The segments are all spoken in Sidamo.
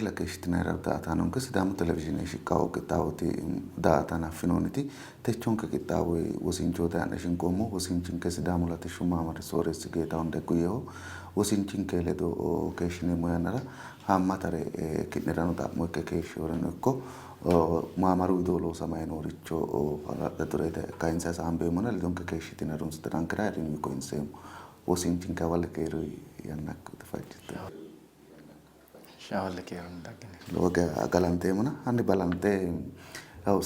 Seella keeshshitinayira daa''ataanonke Sidaamu Televizhiine shiqqawo qixxaawoti daa''ata hanaffinoonniti techonke qixxaawoyi wosinchoota yaa'ne shinqoommo. Wosinchinke Sidaamu Latishshu Maamari Sooreessi Geetahun Degguyeho. Wosinchinke ledo keeshshineemmo yannara haammatare ki'nerano xa'mo ikke keeshshinoreno ikko maamaru widoo loosamayi nooricho hala'ladore kayinse hasaambeemmona ledonke keeshshitine harunsitinankera ayirrinyu koyinseemmo. Wosinchinke hawalle keeru yannakki fajjitto. Hawalle keerunni daggini. Lowo geya galanteemmona hanni balanxe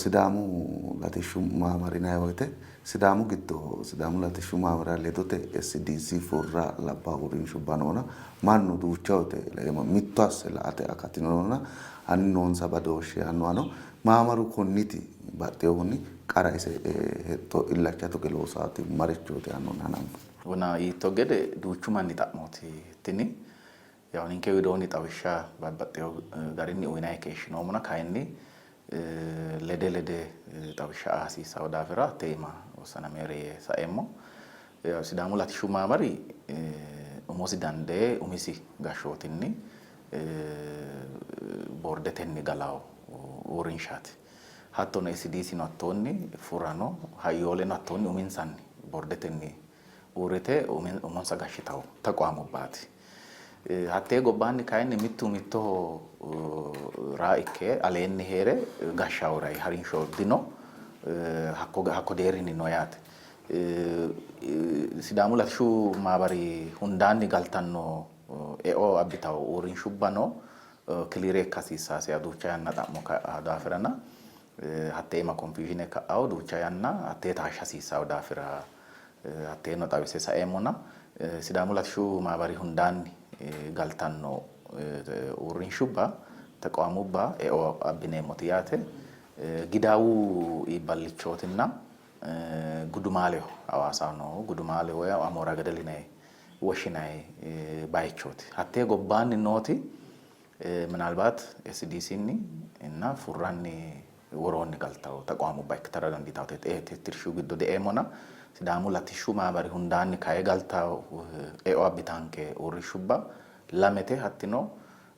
Sidaamu latishshu maamari yinanni woyte Sidaamu giddo Sidaamu latishshu maamara ledote SDC furra labbaa uurrinshubba noona mannu duucha woyte mitto asse la''ate akati noona hanni noonsa badooshshe yaannohano maamaru konniti baxxinohunni qara ise hexxo illacha tuge loosaati marichooti yaannohunni hananfo. Wona yiitto gede duuchu manni xa'mooti tini. Yawo ninke widoonni xawishsha babbaxxewo garinni uynanni keeshshinoommona kayinni lede lede xawishsha aa hasiissanno daafira hatte iima wossanameere yee saeemmo. Sidaamu Latishshu Maamari umosi dandee umisi gashshootinni boordetenni galawo uurrinshaati. Hattono SDCno hattonni, Furrano, Hayyooleno hattonni uminsanni boordetenni uurrite umonsa gashshitawo taqwaamubbaati. Hattee gobbaanni kayinni mittu mittoho raa ikke aleenni hee're gashshawo harinsho dino, hakko deerrinni no yaate. Sidaamu Latishshu Maabari hundaanni galtanno eo abbitawo uurrinshubbano kiliire ikka hasiissaase duucha yanna xa'mo ka'awo daafirana hatte iima konfiyuuzhine ka'awo duucha yanna hattee taashsha hasiissawo daafira hatteeno xawise saeemmona Sidaamu Latishshu Maabari hundaanni galtanno uurrinshubba, tequamubba eo abbineemmoti yaate. Gidaawu iibballichootinna Gudumaaleho, Hawaasaho noohu Gudumaale woy Amoora Gedel yine woshshinanni bayichooti. Hattee gobbaanni nooti Minaalbaat SDCnni nna Furranni woroonni galtawo taqwaamubba ikkitara dandiitawo tittirshu giddo dieemmona Sidaamu Latishshu Maamari hundaanni kae galtawo eo abbitanke uurrishshubba lamete hattino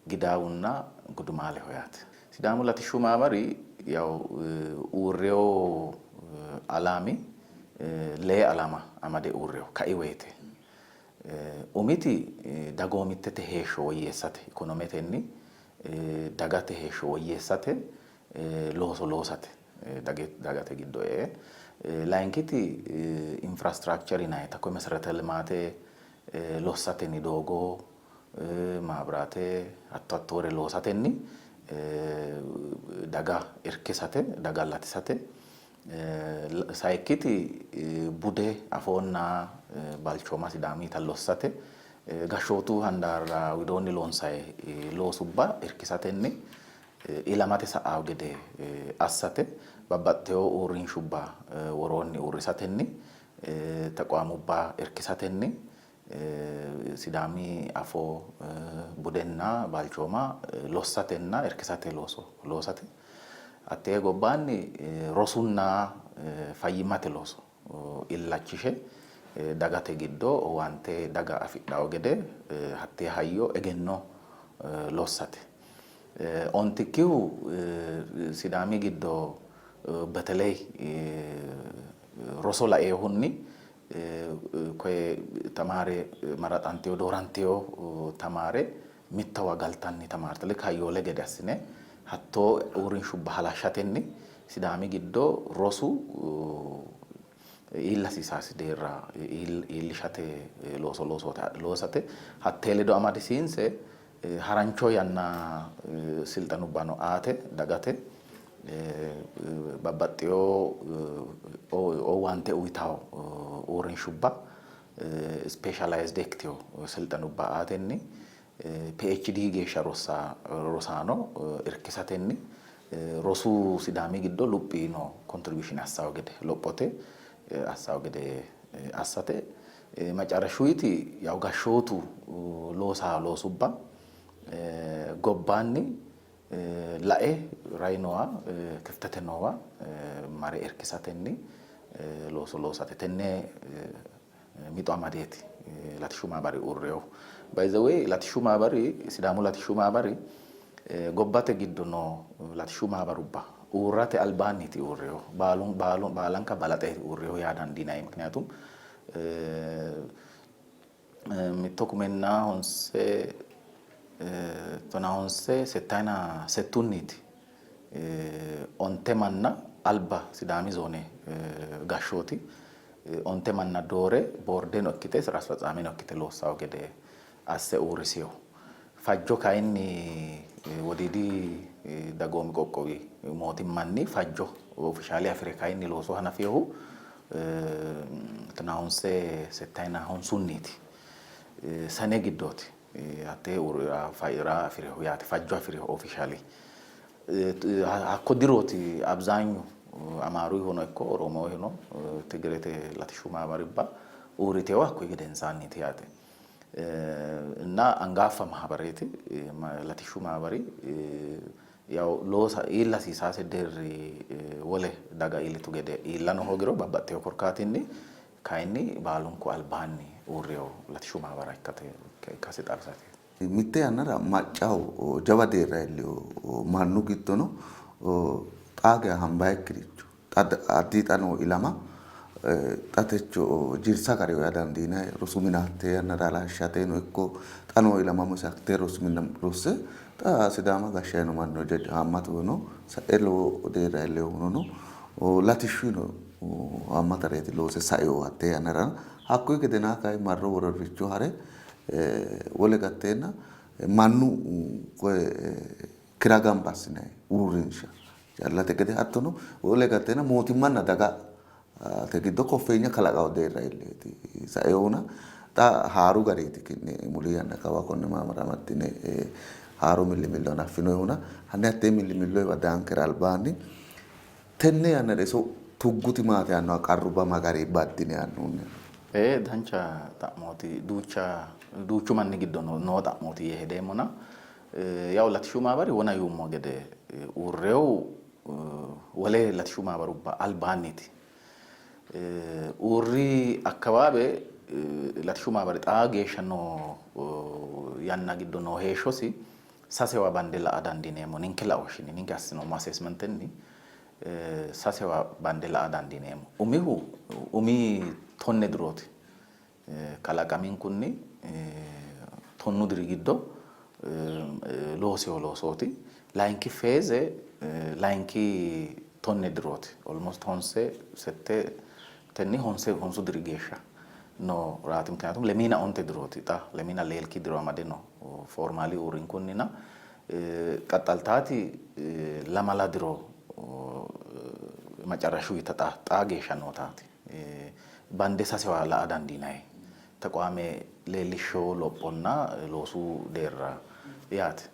Gidaawunna Gudumaaleho yaate. Sidaamu Latishshu Maamari yaw uurrewo alaami lee alama amade uurrewo kai woyte Umiti dagoomittete heeshsho woyyeessate, ikonometenni dagate heeshsho woyyeessate looso loosate dagate giddo e'e. Layinkiti infrastructure yinannita koye meserete limaate lossatenni doogo, maabiraate hatto hattoore loosatenni daga irkisate, daga latisate. Sayikkiti bude, afoonna balchooma Sidaamita lossate gashshootu handaarra widoonni loonsanni loosubba irkisatenni ilamate sa'anno gede assate babbaxxitino uurrinshubba woroonni uurrisatenni taqwaamubba irkisatenni Sidaami afoo, budenna balchooma lossatenna irkisate looso loosate. Hattee gobbaanni rosunna fayyimmate looso illachishe dagate giddo owaante daga afidhanno gede hattee hayyo egenno lossate. Ontikkihu Sidaami giddo beteley roso lainohunni Koye tamaare maraxantino, doorantino tamaare mittowa galtanni tamaarte lek hayyoole gede assine hattoo uurrinshubba halashshatenni Sidaami giddo rosu iilla hasiisaasi deerra iillishate looso loosate hattee ledo amadisiinse harancho yanna silxanubbano aate dagate babbaxxino owaante uytawo uurrinshubba ispeeshalaayizde ikkitino silxanubba aatenni PHD geeshsha rosaano irkisatenni rosu Sidaami giddo luphi yiino kontribyushine assawo gede lophote assawo gede assate. Macarashuyiti yaw gashshootu loosa loosubba gobbaanni lae rainowa kiftete noowa mare irkisatenni looso loosate tenne mixo amadeeti latishshu maabari uurrinohu. By the way latishshu maabari Sidaamu latishshu maabari Gobbate giddo noo latishshu maabarubba uurrate albaanniiti uurrinohu. Baalanka balaxe uurrinohu yaa dandiinanni. Mikniyaatum mitto kumenna honse tonaa honse settayina settunniiti onte manna alba Sidaami zoone gashshooti onte manna doore boordeno ikkite sira asfatsaameno ikkite loossawo gede asse uurrisino. Fajjo kayinni Wodiidi dagoomi qoqqowi mootimmanni fajjo ofishaale afi're kayinni looso hanafinohu tonaa honse settayina honsunniiti. Sane giddooti hattee raa afi'rinohu yaate fajjo afi'rinohu ofishaali. Hakko dirooti abzaanyu Amaaruyihuno ikko Oromoyihuno Tigirete latishshu maamaribba uurritinohu hakkuyi gedensaanniiti yaate. እና angaaffa maabareeti latishshu maabari yaw loosa iilla hasiisaase deerri wole daga iillitu gede iillano hoogiro babbaxxewo korkaatinni kayinni baalunku albaanni uurriwo latishshu maabara ikkate ikkasi xawisate. Mitte yannara maccaho jawa deerra iillino mannu giddono xaa geya hambayikkiricho xa addi xa noo ilama xa techo jirsa gariho yaa dandiinanni. Rosu mine hatte yannara halashshateno ikko xa noo ilama muse hatte rosu minna rosse xa Sidaama gashshayi noo manni haammatu no. Sae lowo deerra iillinohuno no. Latishshuyino haammatareeti loose sainohu hatte yannara. Hakkuyi gedenaa kayi marro wororricho hare wole gatteenna mannu koye kira gamba assinayi uurrinsha callate gede hattono wole gatteena mootimmanna dagate giddo koffeenya kalaqawo deerra iilleeti sainohuna xa haaru gariiti ki'ne muli yanna kawa konne maamara amaddine haaro millimillo hanaffinoyihuna hanni hattee millimilloyiwa daankera albaanni tenne yannara iso tugguti maati yaannoha qarrubba ma gari baddine yaannohunni? Ee, dancha xa'mooti. Duucha duuchu manni giddo noo xa'mooti yee hedeemmona Yaw latishshu maabari wona yuummo gede uurreewu wole latishshu maabarubba albaanniiti. Uurri akkawaabe latishshu maabari xaa geeshsha noo yanna giddo noo heeshshosi sasewa bande la''a dandiineemmo. Ninke laooshshinni, ninke assinoommo assessmentenni sasewa bande la''a dandiineemmo. Umihu umi tonne dirooti. Kalaqaminkunni tonnu diri giddo loosino loosooti. Layinki feeze layinki tonne dirooti. Almost honse sette tenni honse honsu diri geeshsha noo raati. Mikniyaatum lemiina onte dirooti xa lemiina leelki diro amade no foormaali uurrinkunnina qaxxaltaati lamala diro macarrashuyita xa xaa geeshsha nootaati. Bande sasewa la''a dandiinanni. Tequwaame leellishsho lophonna loosu deerra yaate.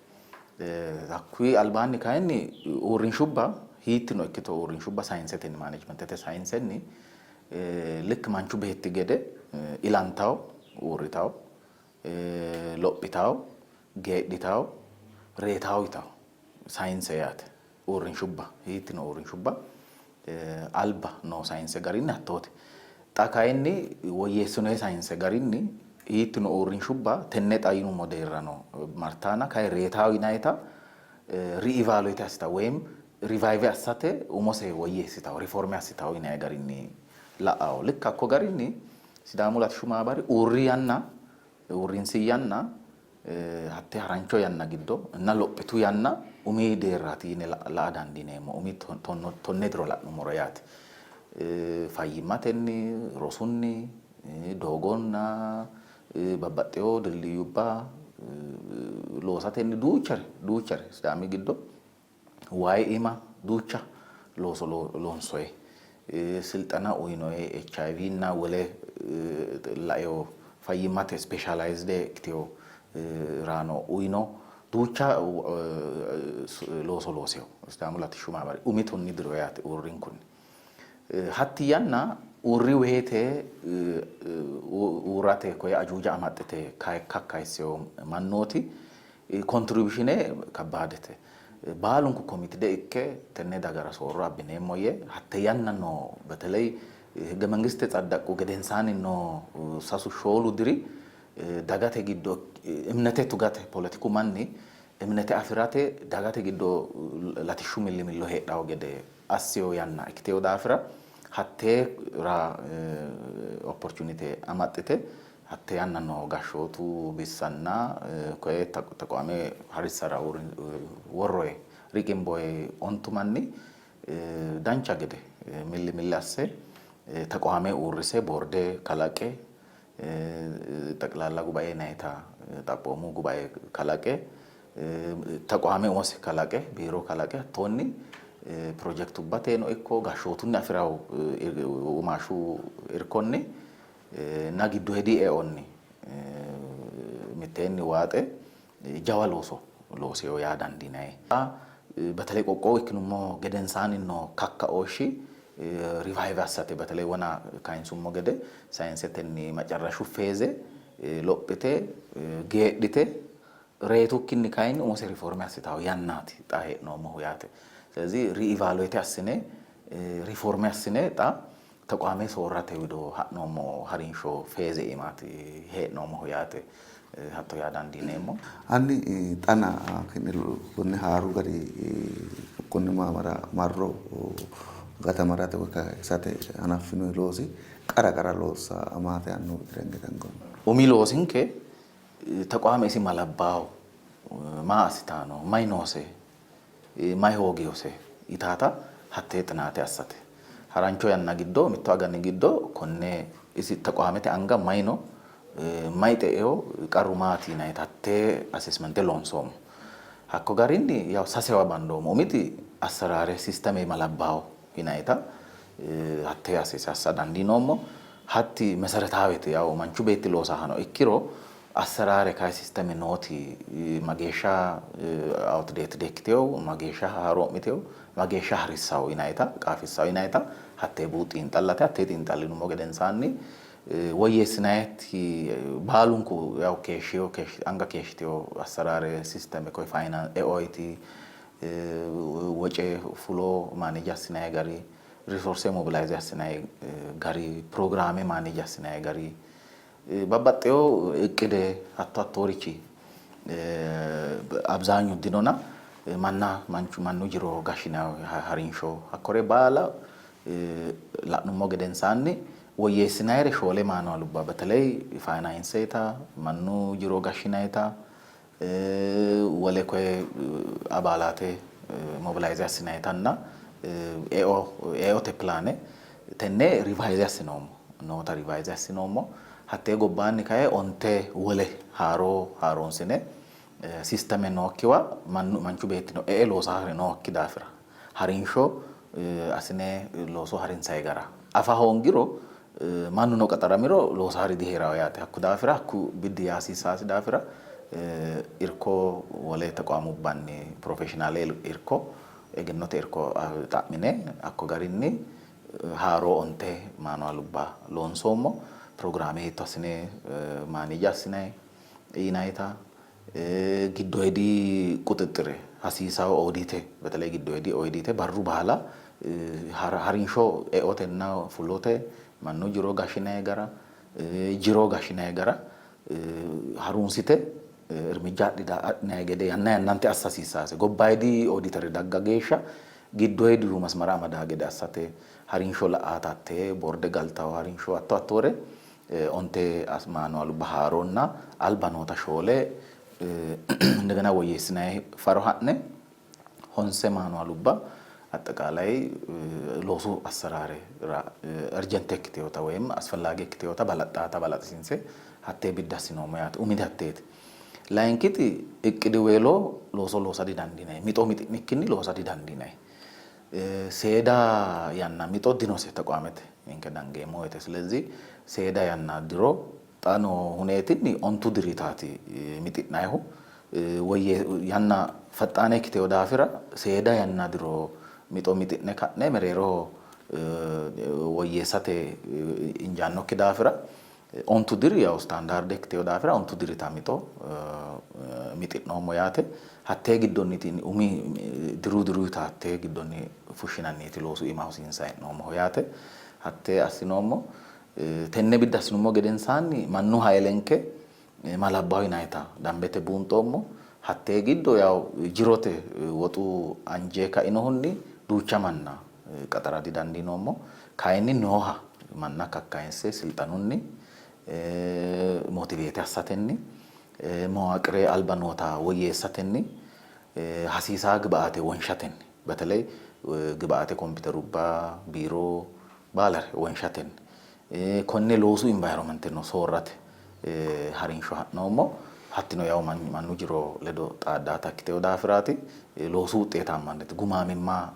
Hakkuyi albaanni kayinni uurrinshubba hiittino ikkito uurrinshubba sayinsetenni manejimentete sayinsenni likk manchu beetti gede ilantawo, uurritawo, lophitawo, geedhitawo, reetawo yitawo sayinse yaate. Uurrinshubba hiittino uurrinshubba alba noo sayinse garinni hattoote. Xa kayinni woyyeessinoyi sayinse garinni hiittino uurrinshubba tenne xa yinummo deerrano martaana kayi reetawo yinayita re-evaluate assitawo woyim revive assate umose woyyeessitawo riforme assitawo yinayi garinni la'awo. Likk hakko garinni Sidaamu Latishshu Maabari uurri yanna uurrinsi yanna hatte harancho yanna giddo nna lophitu yanna umi deerraati yine la''a dandiineemmo. Umi tonne diro la'nummoro yaate. Fayyimmatenni, rosunni, doogonna babbaxxewo dildiyyubba loosatenni duuchare duuchare Sidaami giddo wayi iima duucha looso loonsoyi. Silxena uyinoyi HIV nna wole laewo fayyimmate specialized ikkitewo raano uyino. Duucha looso loosewo Sidaamu Latishshu Maamari umi tonni diro yaate uurrinkunni. Hatti yanna uurri woyte uurrate koye ajuuja amaxxite kakkayissewo mannooti kontribushine kabbaadete. Baalunku komitide ikke tenne dagara soorro abbineemmo yee hatte yanna noo beteley higge mangiste tsaddaqu gedensaanni noo sasu shoolu diri dagate giddo imnete tugate poletiku manni Emnete afi'rate dagate giddo latishshu millimillo heedhawo gede assino yanna ikkiteyo daafira hatteera opportunity amaxxite hatte yanna noo gashshootu bissanna koye tequame harissara worroye riqimboye ontu manni dancha gede milli milli asse tequame uurrise boorde kalaqe xeqlaalla gubae yinayita xaphoomu gubae kalaqe tequame umose kalaqe biiro kalaqe hattoonni pirojekitubbateno ikko gashshootunni afi'rawo womaashshu irkonni na giddoyidi eonni mitteenni waaxe jawa looso looseyo yaa dandiinanni. Xa በተለይ qoqqowo ikkinummo gedensaanni noo kakkaooshshi revive assate በተለይ wona kayinsummo gede sayinsetenni macarrashu phase lophite geedhite reetukkinni kayinni umose riforme assitawo yannaati xa hee'noommohu yaate. ስለዚህ reevaluate assine riforme assine xa tequame soorrate wido ha'noommo harinsho phase iimaati hee'noommohu yaate. Hatto yaa dandiineemmo. Hanni xana ki'ne konne haaru gari konne maamara marro gatamarate woy kayisate hanaffinoyi loosi qara qara loossa maati yaanno widira hinge dangoommo. Umi loosinke tequame isi malabbaawo maa assitaano may noose may hoogiyose yitaata hattee xinaate assate. Harancho yanna giddo mittu agani giddo konne isi tequamete anga may no may xe'eyo qarru maati yinayita hattee assessmente loonsoommo. Hakko garinni yaw sasewa bandoommo. Umiti assaraare systeme malabbaawo yinayita hattee assess assa dandiinoommo. Hatti meseretaawete yaw manchu beetti loosahano ikkiro assaraare kay systeme nooti mageeshsha outdated ikkiteyo mageeshsha haaroo'miteyo mageeshsha harissawo yinayita qaafissawo yinayita hattee buuxi xiinxallate. Hattee xiinxallinummo gedensaanni woyyeessinayiti baalunku yaw keeshshiyo anga keeshshiteyo assaraare systeme koye finance eoyti woce fulo manage assinayi gari resource mobilize assinayi gari pirogiraame manage assinayi gari babbaxxeyo iqqide hatto hattoorichi አብዛኙ dinona manna manchu mannu jiro gashshinayi harinsho hakkore baala la'nummo gedensaanni woyyeessinayire shoole manualubba በተለይ ፋይናንሴታ mannu jiro gashshinayita wole koye abalate mobilize assinayitanna eote pilaane tenne revise assinoommo noota revise assinoommo. Hattee gobbaanni kaye onte wole haaro haaroonsine systeme nookkiwa mannu manchu beettino e'e loosaare nookki daafira harinsho assine looso harinsayi gara afa hoongiro mannuno qaxaramiro loosaari diheerawo yaate. Hakku daafira hakku biddi yaa hasiissaasi daafira irko wole tequamubbanni professional irko egennote irko xa'mine hakko garinni haaro onte manualubba loonsoommo. Pirogiraame hiitto assine manage assinayi yinayita giddoyidi ቁጥጥር hasiisawo oodiite በተለይ giddoyidi oodiite barru baala harinsho eotenna fulote mannu jiro gashshinayi gara jiro gashshinayi gara harunsite እርምጃ adhinayi gede yanna yannante assa hasiissaase gobbayidi auditor dagga geeshsha giddoyidihu masmara amadaa gede assate harinsho la'aata hattee borde galtawo harinsho hatto hattoore onte manualubba haaronna alba noota shoole እንደገና woyyeessinayi faro ha'ne honse manualubba አጠቃላይ loosu assaraare urgent ikkiteyota ወይም አስፈላጊ ikkiteyota balaxxaata balaxisiinse hattee biddi assinoommo yaate. Umiti hatteeti. Layinkiti iqqidiweelo looso loosa didandiinanni. Mixo mixi'nikkinni loosa didandiinanni. Seeda yanna mixo dinose tequamete ninke dangeemmo woyte. ስለዚህ seeda yanna diro xa noo huneetinni ontu diritaati mixi'nayihu woyye yanna faxxaane ikkiteyo daafira seeda yanna diro mixo mixi'ne ka'ne mereeroho woyyeessate injaannokki daafira ontu diri yaw standard ikkiteyo daafira ontu dirita mixo mixi'noommo yaate. Hattee giddonniti umi diru diruyita hattee giddonni fushshinanniti loosu iima hosiinsayi hee'noommohu yaate. Hattee assinoommo. Tenne biddi assinummo gedensaanni mannu hayilenke malabbaho yinayita dambete buunxoommo. Hattee giddo yaw jirote woxu anje kainohunni duucha manna qaxara didandiinoommo. Kayinni nooha manna kakkayinse silxanunni motiveete assatenni mawaaqire alba noota woyyeessatenni hasiisaa gibaate wonshatenni beteley gibaate kompiiterubba, biiro baalare wonshatenni konne loosu environmenteno soorrate harinsho ha'noommo. Hattino yawo mannu jiro ledo xaaddaata ikkiteyo daafiraati. Loosu wuxxeetaammanniti gumaamimma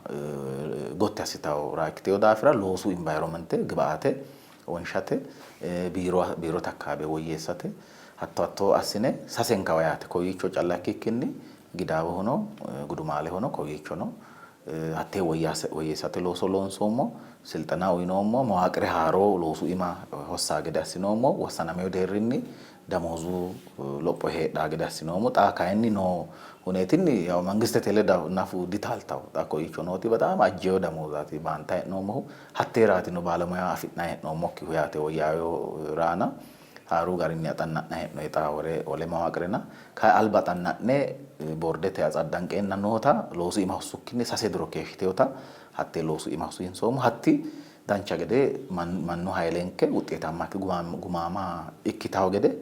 gotti assitawora ikkiteyo daafira loosu environmente gibaate wonshate biiro biirote akkaabe woyyeessate hatto hatto assine sasenkawa yaate kowiicho calla ikkikkinni Gidaawohono Gudumaalehono kowiichono hattee woyyeessate looso loonsoommo, silxena uyinoommo, mawaaqire haaro loosu iima hossaa gede assinoommo, wossanameyo deerrinni damoozu lopho heedhaa gede assinoommo. Xa kayinni noo huneetinni yaw mangistete ledo nafu ditaaltawo. Xa kowiicho nooti bexaam ajjeyo damoozaati baantayi hee'noommohu. Hatteeraatino baalamuya afi'nayi hee'noommokkihu yaate woyyaaweyo raana. Haaru garinni axanna'ne hee'noyi xa wore wole mawaaqirena kayi alba axanna'ne boordete atsaddanqeenna noota loosu iima hossukkinni sase diro keeshshiteewota hattee loosu iima hosiinsoommo. Hatti dancha gede mannu hayilenke wuxxeetamma gumaama ikkitawo gede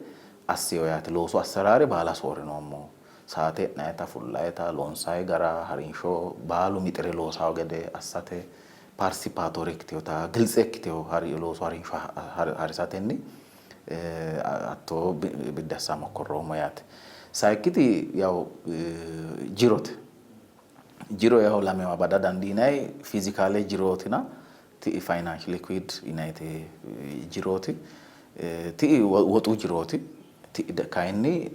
assiyo yaate. Loosu assaraare baala soorrinoommo. Saate e'nayita, fullayita, loonsayi gara, harinsho baalu mixire loosawo gede assate participatory ikkiteewota giltse ikkitewo loosu harinsho harisatenni hattoo biddi assa mokkorroommo yaate. Sayikkiti yaw jirote. Jiro yaw lamewa bada dandiinayi fiizikaale jirootina ti'i financial liquid yinayiti jirooti. Ti'i woxu jirooti. Ti'i kayinni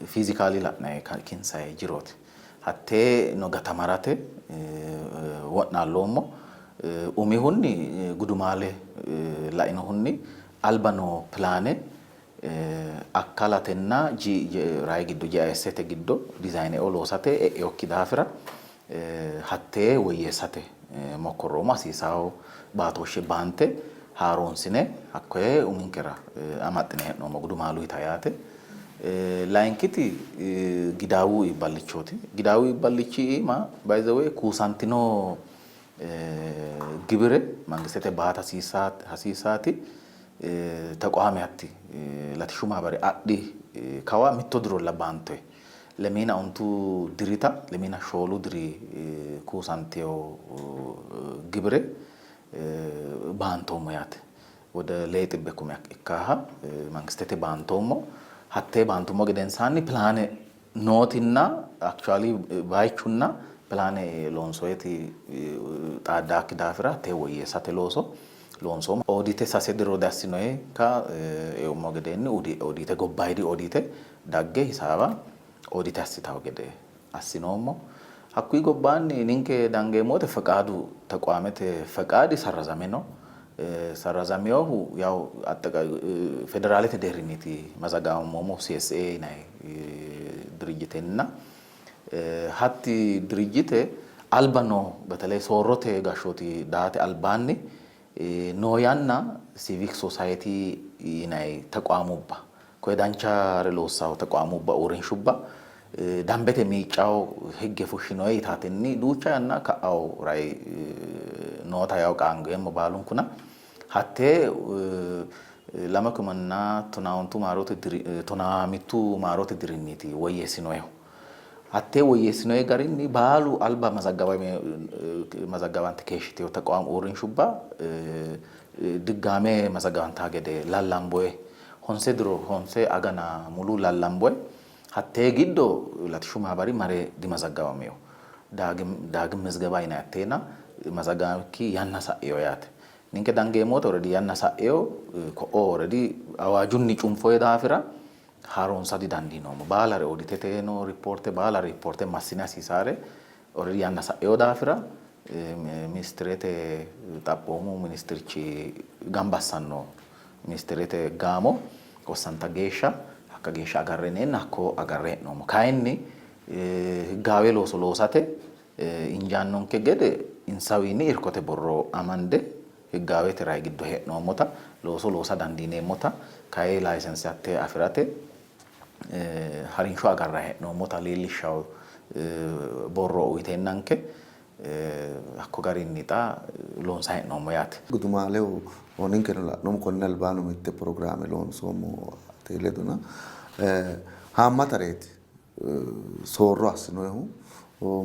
fiizikaali la'nayi kinsayi jirooti. Hatteeno gatamarate wo'naalloommo. Umihunni gudumaale lainohunni alba noo pilaane akkalatenna rayi giddo GISete giddo dizayine loosate e'inokki daafira hattee woyyeessate mokkorroommo. Hasiisawo baatooshshe baante haaroonsine hakkoye uminkera amaxxine hee'noommo gudumaaluyita yaate. Layinkiti Gidaawu iibballichooti. Gidaawu iibballichi iima by the way kuusantino gibire mangistete baata hasiissaati tequaame hatti latishshu maabari adhi kawa mitto dirolla baantoyi. Lemiina ontu dirita lemiina shoolu diri kuusantino gibire baantoommo yaate. Wode lee xibbe kume ikkaaha mangistete baantoommo. Hattee baantummo gedensaanni pilaane nootinna actually bayichunna pilaane loonsoyeti xaaddaakki daafira hattee woyyeessate looso loonsoommo. Oodiite sase diro diassinoyikka eummo gedeenni oodiite gobbayidi oodiite dagge hisaawa oodiite assitawo gede assinoommo. Hakkuyi gobbaanni ninke dangeemmo wote feqaadu tequaamete feqaadi sarrazame no. Sarrazaminohu yaw federaalete deerrinniiti mazagawammoommohu CSA yinanni dirijjitenna hatti dirijjite alba noo beteley soorrote gashshooti daate albaanni noo yanna civic society yinanni tequamubba Koye danchare loossawo tequamubba uurrinshubba dambete miiccawo higge fushshinoe yitatenni duucha yanna ka'awo rai noota yawo qaangeemmo baalunkuna. Hattee lame kumenna tonaa ontu maarote diri 13 maarote dirinniiti woyyeessinoehu. Hattee woyyeessinoe garinni baalu alba mazaggawante keeshshitino tequamu uurrinshubba Diggaame masagaantaa gede lallamboe. Honse diro honse agana mulu lallamboe. Hattee giddo latishshu maabari mare dimazaggawamino. Daagim daagim mizgeba yinanni hatteena mazaggawamikki yanna sa'ino yaate. Ninke dangeemmo wote already yanna sa'ino, ko'o already awaajunni cunfoyi daafira haaroonsa didandiinoommo. Baalare ooditeteno ripoorte baala ripoorte massine hasiisaare already yanna sa'ino daafira Ministerete xaphoomu ministirchi gamba assanno ministerete gaamo wossanta geeshsha hakka geeshsha agarre yineenna hakko agarre hee'noommo. Kayinni higgaawe looso loosate injaannonke gede insawiinni irkote borro amande higgaawete rayi giddo hee'noommota looso loosa dandiineemmota kayi layisense hatte afi'rate Harinsho agarranni hee'noommota leellishshanno borro uyiteennanke hakko garinni xa loonsanni hee'noommo yaate. Gudumaaleho ninkeno la'noommo, konni albaanni mitte pirogiraame loonsoommo ate ledona haammatareeti soorro assinoyihu,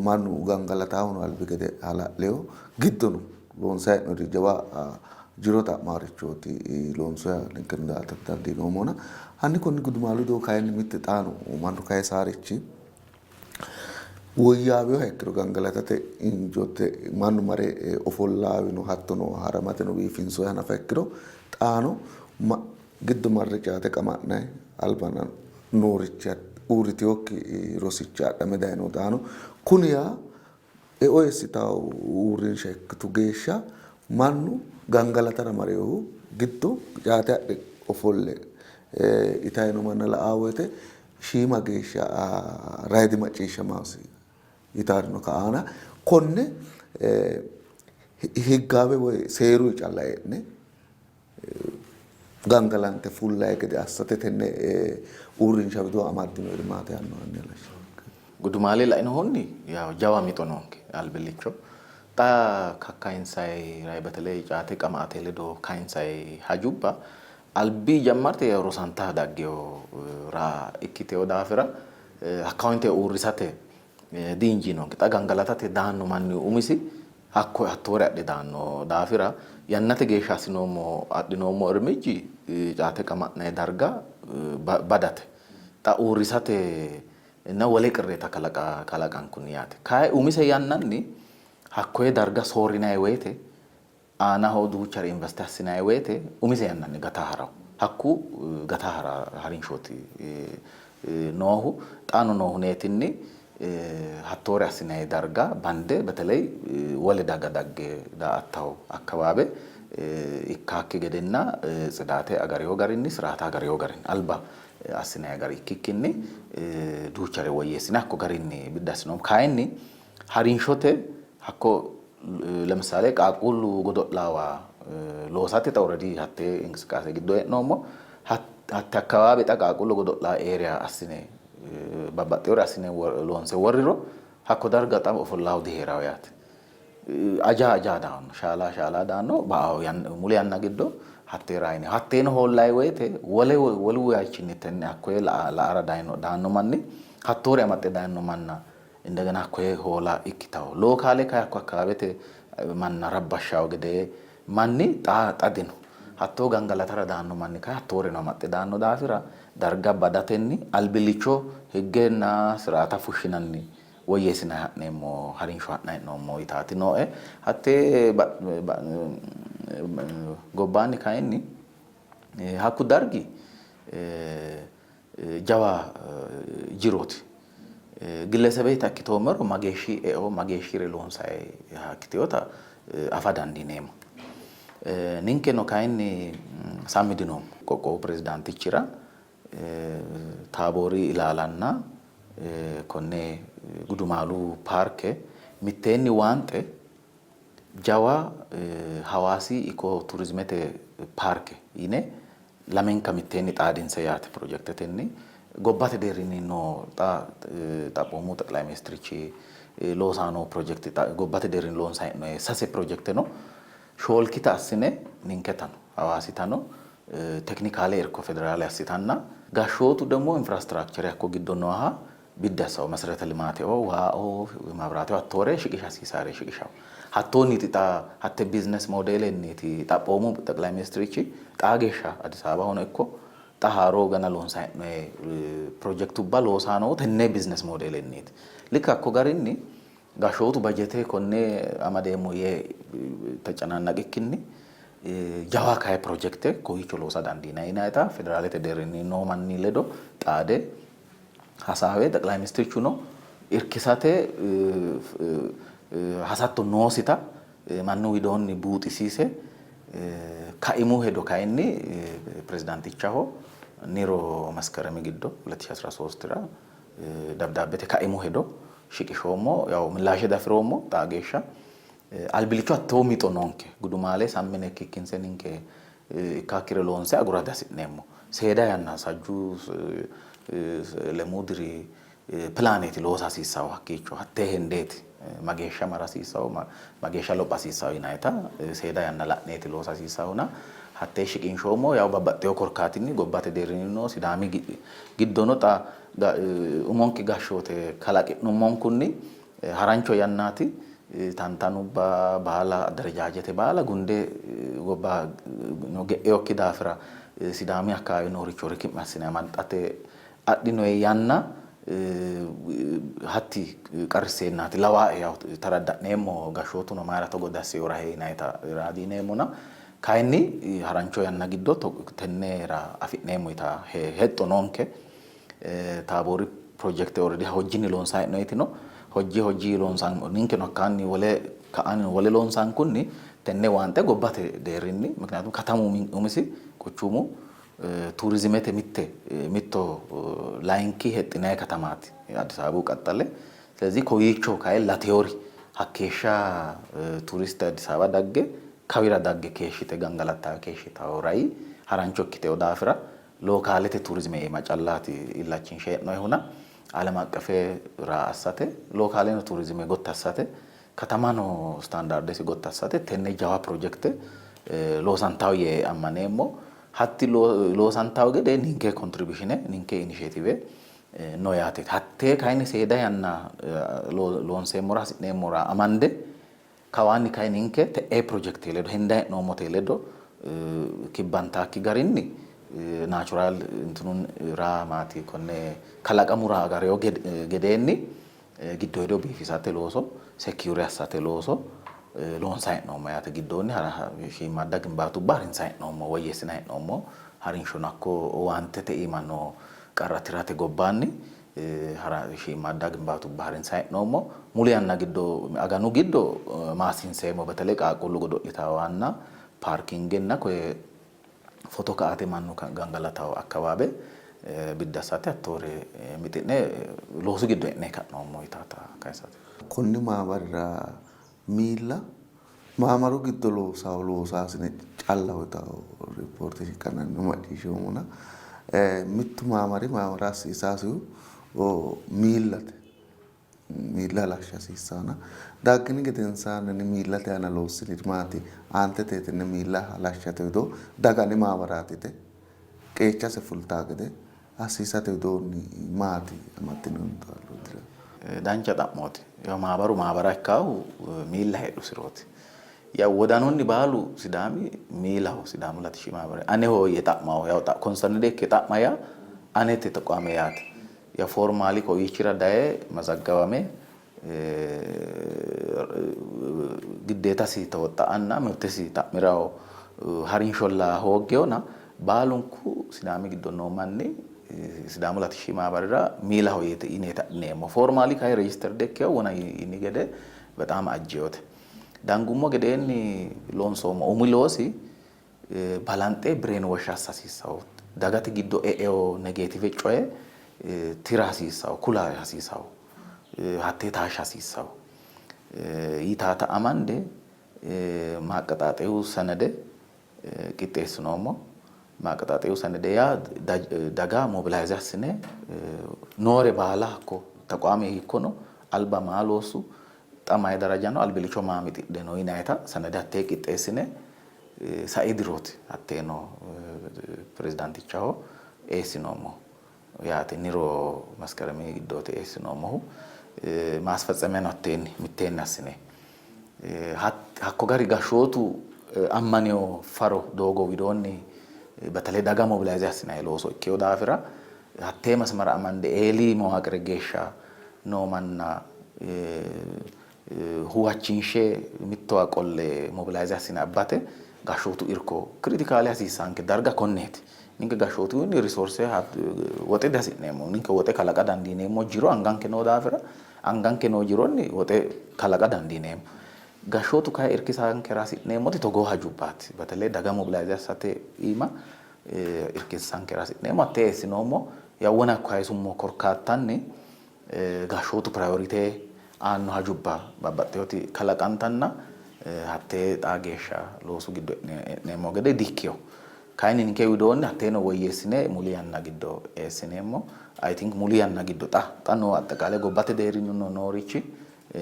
mannu gangalataahuno albi gede hala'lino, giddono loonsanni hee'noyiri jawa jiro xa'maarichooti loonsoyiha ninkeno daa''ata dandiinoommona hanni konni gudumaalu wido kayinni mitte xaano mannu kayisaarichi woyyaawinoha ikkiro gangalatate injote mannu mare ofollaawino hattono haramateno biifinsoyiha nafa ikkiro xaano giddo marre caate qama'nayi albana noorichi uurritinokki rosichi adhame dayino xaano kuni yaa eo eessitawo uurrinsha ikkitu geeshsha mannu gangalatara mareehu giddo caate adhe ofolle itayi no manna la''aa woyte shiima geeshsha rahe dimacciishshamaasi yitaarino ka'aana konne higgaawe woy seeruyi calla e'ne gangalante fullayi gede assate tenne uurrinsha widoo amaddinori maati yaanno hanni halashshe. Gudumaale lainohunni yaw jawa mixo noonke albillicho. Xa kakkayinsayi rayi beteley caate qama'ate ledo kayinsayi hajubba albi jammarte yaw rosanta daggewo raa ikkitewo daafira hakkawonte uurrisate diinjiinonke. Xa gangalatate daanno manni umisi hakko hattoore adhe daanno daafira yannate geeshsha assinoommo adhinoommo irmijji caate qama'nanni darga badate. Xa uurrisate nna wole qirreeta kalaqa kalaqankunni yaate. Kayi umise yannanni hakkoye darga soorrinanni woyte aanaho duuchare investe assinanni woyte umise yannanni gata ha'ranno. Hakku gata ha'ra harinshooti noohu. Xaano noo huneetinni hattoore assinanni darga bande beteley wole daga dagge daa''attanno akkawaawe ikkaakki gedenna tsidaate agarino garinni siraata agarino garinni alba assinanni gari ikkikkinni duuchare woyyeessine hakko garinni biddi assinoommo. Kayinni harinshote hakko Lemissaale qaaqquullu godo'laawa loosate xa already hattee inqisiqaase giddo hee'noommo. Hatte akkawaawe xa qaaqquullu godo'laa area assine babbaxxewore assine loonse worriro hakko darga xa ofollaahu dihee'rawo yaate. Aja aja daanno, shaala shaala daanno, ba''awo muli yanna giddo hattee raayine. Hatteeno hoollayi woyite wole wolu wayichinni tenne hakkoye la''ara daanno manni hattoore amaxxe dayino manna Indegena hakkoye hoola ikkitawo. Lookaale kayi hakko akkawaawete manna rabbashshawo gedee manni xa xa dino. Hattoo gangalatara daanno manni kayi hattooreno amaxxe daanno daafira darga badatenni albillicho higgenna siraata fushshinanni woyyeessinanni ha'neemmo harinsho ha'nanni hee'noommo yitaati nooe. Hattee gobbaanni kayinni hakku dargi jawa jirooti. Gillesebeyita ikkitoommero mageeshshi eo mageeshshire loonsayiha ikkitinota afa dandiineemmo. Ninkeno kayinni sammi dinoommo. Qoqqowu pirezidaantichira Taaboori ilaalanna konne Gudumaalu paarke mitteenni waanxe jawa Hawaasi Iko Turizimete paarke yine lamenka mitteenni xaadinse yaate pirojektetenni gobbate deerrinni noo xa xaphoomu xeqilay ministirichi loosanni noo pirojekte gobbate deerrinni loonsanni hee'noonni sase pirojekte no. Shoolkita assine ninketano Hawaasitano tekinikaale irko federaale assitanna gashshootu ደግሞ infrastructure hakko giddo nooha biddi assawo, meserete limaateo, waao, maabiraateo hattoore shiqisha hasiisaare shiqishawo. Hattoonniiti xa hatte business modelenniiti xaphoomu xeqilay ministirichi xaa geeshsha Addis Ababahono ikko xa haaro gana loonsanni hee'noyi pirojektubba loosaa noohu tenne business modelenniiti. Likk hakko garinni gashshootu bajete konne amadeemmo yee taccanannaqikkinni jawa kayi pirojekte kowiicho loosa dandiinanni yinannita federaalete deerrinni noo manni ledo xaade hasaawe xeqilay ministirchuno irkisate hasatto noosita mannu widoonni buuxisiise kaimu hedo kayinni pirezidaantichaho niro Meskeremi giddo 2013 ra dabdaabbete kaimu hedo shiqishoommo. Yaw millaashe diafi'roommo xaa geeshsha. Albillicho hattoo mixo noonke. Gudumaale sammine ikkikkinse ninke ikkaakkire loonse agura dihasi'neemmo. Seeda yanna sajjuu lemuu diri pilaaneeti loosa hasiissawo hakkiicho hattee hendeeti mageeshsha mara hasiissawo mageeshsha lopha hasiissawo yinayita seeda yanna la'neeti loosa hasiissahuna hattee shiqinshoommo. Yaw babbaxxewo korkaatinni gobbate deerrinnino Sidaami giddono xa umonke gashshoote kalaqi'nummonkunni harancho yannaati tantanubba baala adderejaajete baala gunde gobba ge'eyokki daafira Sidaami akkawaawe nooricho riki'me assine amaxxate adhinoe yanna hatti qarrisseennaati lawaae. Yaw taradda'neemmo, gashshootuno mayra togo diasseyora yinayita raadiineemmona, kayinni harancho yanna giddo tennera afi'neemmo yita hexxo noonke. Taaboori pirojekte already hojjinni loonsanni hee'noyiti no. Hojji hojji loonsanni ninkeno hakkaanni wole ka'aanni wole loonsankunni tenne waante gobbate deerrinni, mikniyaatum katamu umisi quchumu turizimete mitte mitto layinki hexxinanni katamaati Addis Ababu qaxxale. ስለዚህ kowiicho kayi lateori hakkeeshsha turiste Addis Ababa dagge kawira dagge keeshshite gangalattawe keeshshitawo rai harancho ikkitewo daafira lookaalete turizime iima callaati illachinshe hee'noyihuna ዓለም አቀፌ ራ assate lookaaleno turizime gotti assate katamano standardesi gotti assate tenne jawa pirojekte loosantawo yee ammaneemmo. Hatti loosantawo gede ninke contribution ninke initiative no yaate. Hattee kayinni seeda yanna loonseemmora hasi'neemmora amande kawaanni kayi ninke te'ee pirojekte ledo henda hee'noommote ledo kibbantaakki garinni natural intinun raa maati konne kalaqamu raa agareyo gedeenni giddoyido biifisate looso secure assate looso loonsanni hee'noommo yaate. Giddoonni shiimmaadda gimbaatubba harinsanni hee'noommo, woyyeessinanni hee'noommo harinshono hakko owaantete iima noo qarra tirate gobbaanni shiimmaadda gimbaatubba harinsanni hee'noommo. Muli yanna giddo aganu giddo maassiinseemmo, በተለይ qaaqquullu godo'litawanna paarkingenna koye foto ka''ate mannu gangalatawo akkawaabe biddi assate hattoore mixi'ne loosu giddo e'ne ka'noommo yitaata kayisate. Konni maamarira miilla maamaru giddo loosawo loosaasine callaho yitawo ripoorte shiqqanna macciishshoommona, mittu maamari maamara assiisaasihu miillate miilla halashsha hasiissanna daggini gedensaanni miillate aana loossiniri maati? Aantete tenne miilla halashshate wido dagani maamaraati yite qeechase fultaa gede assiisate widoonni maati amaddinoonni? Dancha xa'mooti. Yaw maabaru maabara ikkaahu miilla heedhusirooti. Yaw wodanunni baalu Sidaami miilaho Sidaamu Latishshi Maamari aneho yee xa'maho. Yaw concerned ikke xa'ma yaa anete toqame yaate. Ya formally kowiichira daye mazaggawame giddeetasi towoxxa'anna mabtesi xa'mirawo harinsholla hooggeyona baalunku Sidaami giddo noo manni Sidaamu Latishshi Maamarira miilaho yineeti adhineemmo. Formally kayi registered ikkeyo wona yini gede በጣም ajjeyote. Dangummo gedeenni loonsoommo umi loosi balanxe brain wash assa hasiissawo. Dagate giddo e'eo negative coye tira hasiissawo, kula hasiissawo, hattee taashsha hasiissawo. Yitaata amande maaqqaxaaxewu sanade qixxeessinoommo. Maaqqaxaaxewu sanade yaa daga mobilize assine noore baala hakko taqwaame hiikko no, alba maa loossu, xa mayi daraja no, albilicho maa mixidhe no yinayita sanade hattee qixxeessine sai dirooti hatteeno pirezidaantichaho eessinoommo yaate. Niro Maskarami giddooti eessinoommohu. Maasfetsemeno hatteenni mitteenni assine hakko gari gashshootu ammaneyo faro doogo widoonni በተለይ daga mobilize assinanni looso ikkeyo daafira hattee masmara amande eeli mawaaqire geeshsha noo manna huwachinshe mittowa qolle mobilize assine abbate gashshootu irko critically hasiissanke darga konneeti. Ninke gashshootuwiinni resource woxe dihasi'neemmo. Ninke woxe kalaqa dandiineemmo jiro anganke noo daafira anganke noo jironni woxe kalaqa dandiineemmo. Gashshootu kayi irkisankera hasi'neemmoti togoo hajubbaati. በተለይ daga mobilize assate iima irkisankera hasi'neemmo. Hattee eessinoommo. Yawwana kayisummo korkaattanni gashshootu priority aanno hajubba babbaxxewoti kalaqantanna hattee xaa geeshsha loosu giddo e'neemmo gede dikkiyo. Kayinni ninke widoonni hatteeno woyyeessine muli yanna giddo eessineemmo. I think muli yanna giddo xa xa noo axxeqaale gobbate deerrinnino noorichi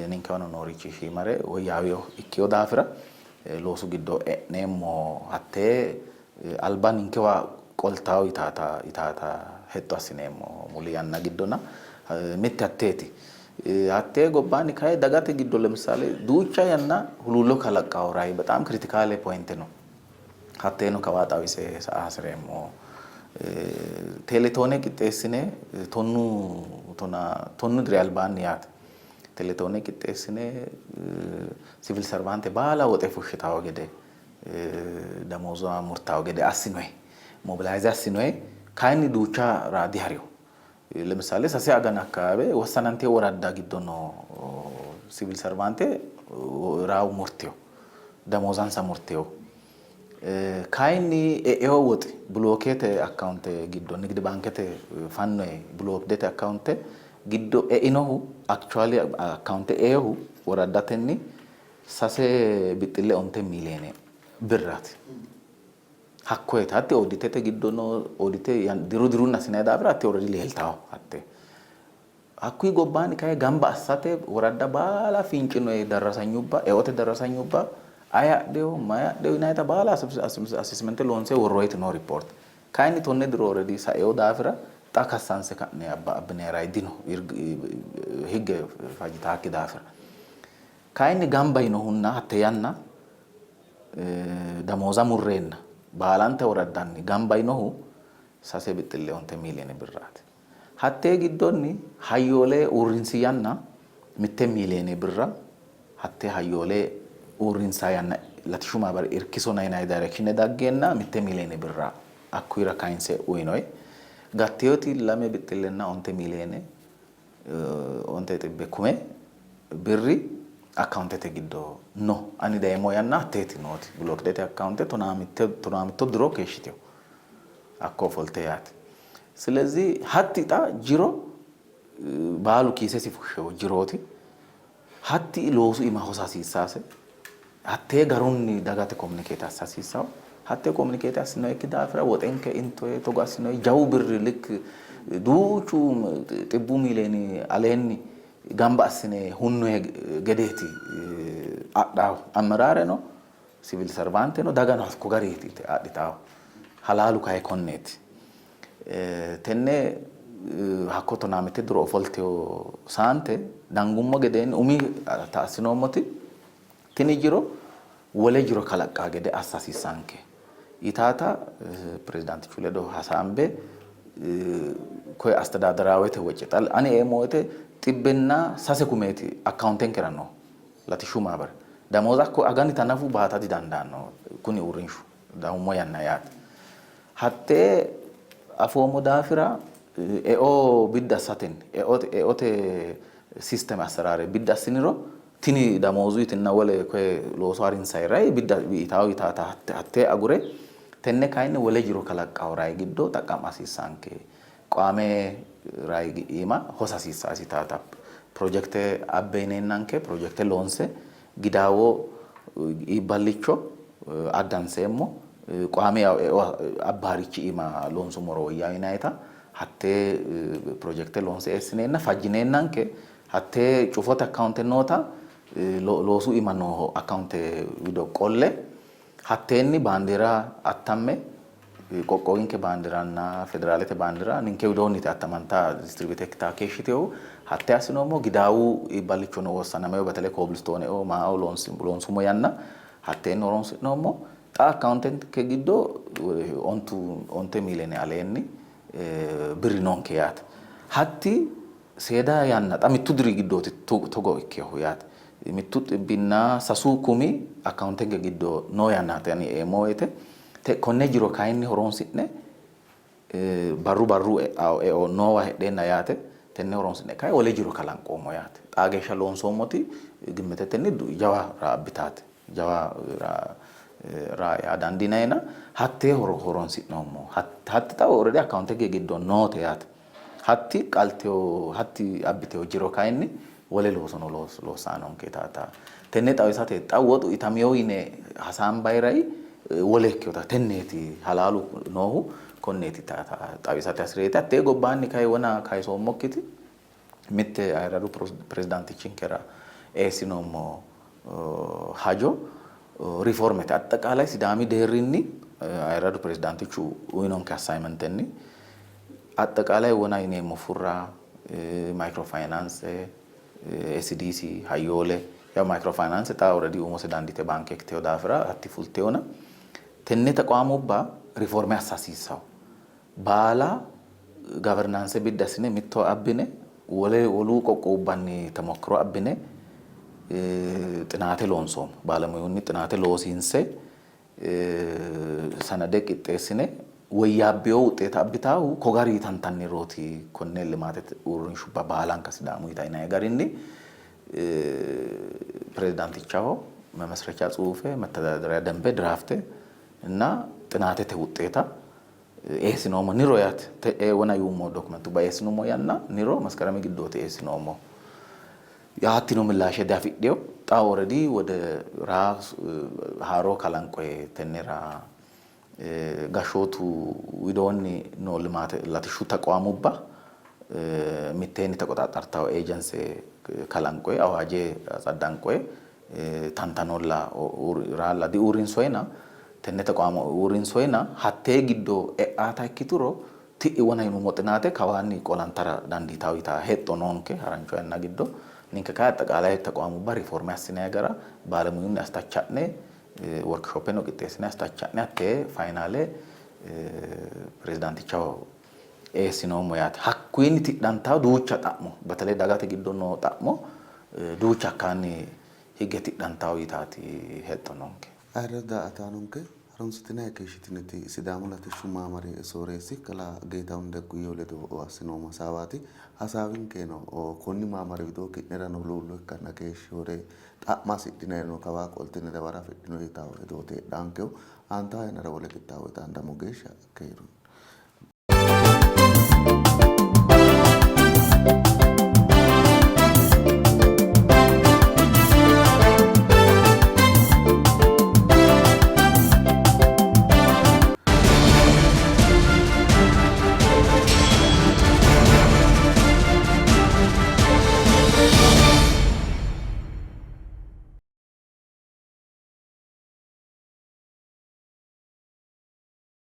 ninkewano noorichi shiimare woyyaawino ikkino daafira loosu giddo e'neemmo. Hattee alba ninkewa qoltawo yitaata yitaata hexxo assineemmo muli yanna giddona mitte hatteeti. Hattee gobbaanni kayi dagate giddo lemissaale duucha yanna huluullo kalaqqawo rayi bexaam kritikaale pointe no. Hatteeno kawaa xawise sa''a hasi'reemmo. Teeletoone qixxeessine tonnu tonaa tonnu diri albaanni yaate. Teeletoone qixxeessine sivil servaante baala woxe fushshitawo gede damooza murtawo gede assinoyi. Mobilayize assinoyi. Kayinni duucha raa diharino. Lemissaale sase agana akkawaawe wossanantino woradda giddo noo sivil servaante raawu murtino. Damoozansa murtino. Kayinni e'ino woxi bilookete akkawunte giddo nigid baankete fannoyi bilookdete akkawunte giddo einohu actually akkawunte einohu woraddatenni sase bixxille onte miiliyeene birraati. Hakkoyeti hatti ooditete giddo noo oodite diru dirunni assinanni daafira hatti already leeltawo hatte. Hakkuyi gobbaanni kayi gamba assate woradda baala fincinoyi darrasanyubba eote darrasanyubba ayi adhewo mayi adhewo yinayita baala assessmente loonse worroyiti noo ripoorte. Kayinni tonne diro already saewo daafira xa kassanse ka'ne abbinayiri rayi dino higge fajjitaakki daafira. Kayinni gamba yinohunna hatte yanna damooza murreenna baalante woraddanni gamba yinohu sase bixxille onte miiliyeene birraati. Hattee giddonni hayyoole uurrinsi yanna mitte miiliyeene birra hatte hayyoole uurrinsa yanna latishshu maabari irkisona yinanni dayirekishine daggeenna mitte miiliyeene birra hakkuyira kayinse uyinoyi. Gattinoti lame bixxillenna onte miiliyeene onte xibbe kume birri akkawuntete giddo no. Ani dayummo yanna hatteeti nooti. Bilookdete akkawunte tonaa mitto diro keeshshitino. Hakko ofolte yaate. Silezi hatti xa jiro baalu kiisesi fushshewo jirooti. Hatti loosu iima hosa hasiissaase. Hattee garunni dagate komunikeete assa hasiissawo. Hattee komunikeete assinoyikki daafira woxenke intoye togo assinoye jawu birri lik duuchu xibbuu miiliyeeni aleenni gamba assine hunnoye gedeeti adhaahu. Ammeraareno sivil servaanteno dagano hakko gariiti adhitaahu. Halaalu kayi konneeti. Tenne hakko tonaa mitte diro ofoltino saante dangummo gedeenni umi ta assinoommoti tini jiro wole jiro kalaqqaa gede assa hasiissanke yitaata pirezidaantichu ledo hasaambe koye astedaaderawete woce xa ani eemmo woyte xibbenna sase kumeeti akkawuntenkera noo latishshu maabari damooza hakko aganita nafu baata didandaanno kuni uurrinshu dawummo yanna yaate. Hattee afoommo daafira eo biddi assatenni eote system assaraare biddi assiniro tini damoozuyitinna wole koye looso harinsayi rayi biddi yitawo yitaata hattee agure tenne kayinni wole jiro kalaqqawo rayi giddo xaqqa'ma hasiissanke. Qaame rayi iima hosa hasiissaasi yitaata pirojekte abbe yineennanke pirojekte loonse Gidaawo iibballicho addanseemmo. Qaame yawo eo abbaarichi iima loonsummoro woyyawo yinayita hattee pirojekte loonse eessineena fajjineennanke hattee cufote akkawunte noota loosu iima noo akkawunte wido qolle hatteenni baandeera attamme Qoqqowinke baandiranna federaalete baandira ninke widoonniti attamanta distribute ikkitaa keeshshitinohu hatte assinoommo. Gidaawu iibballichono wossanamewo betele kobilstooneo maao loonsummo yanna hatteenni horonsi'noommo. Xa akkawuntenke giddo ontu onte miiliyeene aleenni birri noonke yaate. Hatti seeda yanna xa mittu diri giddooti togo ikkinohu yaate. Mittu xibbinna sasu kumi akkawuntenke giddo noo yannaati ani eemmo woyte. Konne jiro kayinni horoonsi'ne barru barru e'awo eo noowa heedheenna yaate tenne horoonsi'ne kayi wole jiro kalanqoommo yaate. Xaa geeshsha loonsoommoti gimmetetenni jawa raa abbitaate. Jawa raa yaa dandiinayina hattee horo horoonsi'noommo. Hatti xa already akkawuntete giddo noote yaate. Hatti qaltewo hatti abbitewo jiro kayinni wole loosono loossaa noonke taata. Tenne xawisate xa woxu itamino yine hasaambayi rai Wole ikkinota tenneeti halaalu noohu konneeti xawisate hasireeti. Hattee gobbaanni kay wona kayisoommokkiti mitte ayirradu pirezidaantichinkera eessinoommo hajo riformete. Axxaqaalay Sidaami deerrinni ayirradu pirezidaantichu uyinonke assaymentenni axxaqaalay wona yineemmo furra, maykiro fayinaanse, SDC, hayyoole, yaw maykiro fayinaanse xa already umose dandiite baanke ikkiteyo daafira hatti fulteyona tenne taqwaamubba riforme assa hasiissawo. Baala gavernaanse biddi assine mittowa abbine wole wolu qoqqowubbanni temokkiro abbine xinaate loonsoommo. Baalemuyunni xinaate loosiinse sanade qixxeessine woyyaabbino wuxeeta abbitaahu ko gari tantannirooti konne limaatete uurrinshubba baalanka Sidaamu yita yinanni garinni pirezidaantichaho መመስረቻ ጽሁፌ መተዳደሪያ ደንቤ ድራፍቴ እና ጥናቴተ ውጤታ eessinoommo niro yaate te'ee wona yuummo dokumentubba eessinoommo yanna niro መስከረም giddooti eessinoommo yaatino millaashe diafidhino xa already ወደ haaro kalanqoye tennera gashshootu widoonni noo limaate latishshu taqwaamubba mitteenni ተቆጣጣርታው ኤጀንሲ kalanqoye awaaje tsadanqoye tantanolla raalla diuurrinsoyna tenne taqwaamo uurrinsoyna hattee giddo e'aata ikkituro ti'i wona yinummo xinaate kawaanni qolantara dandiitawo yitaa hexxo noonke harancho yanna giddo ninke kay አጠቃላይ ተቋሙባ ሪፎርም ያስናይ gara ባለሙያውን ያስታቻነ ወርክሾፕ ነው qixxeessine አስታቻነ hattee ፋይናሌ ፕሬዚዳንቲቻው eessinoommo yaate hakkuyinni tidhantawo duucha xa'mo በተለይ dagate giddo noo xa'mo duucha hakkaanni higge tidhantawo yitaati hexxo noonke. Ayirrado daa''ataanonke harunsitinanni keeshshitinoti Sidaamu latishshu maamari sooreessi kalaa Geetahun Degguyehu ledo assinoommo hasaawaati. Hasaawinkeno konni maamari widoo ki'nerano huluullo ikkanna keeshshiwore xa'ma hasidhinayireno kawaa qoltine dawaro afidhino yitawo hedooti heedhaankehu. Aantawo yannara wole qixxaawo xaandammo geeshsha keerunni.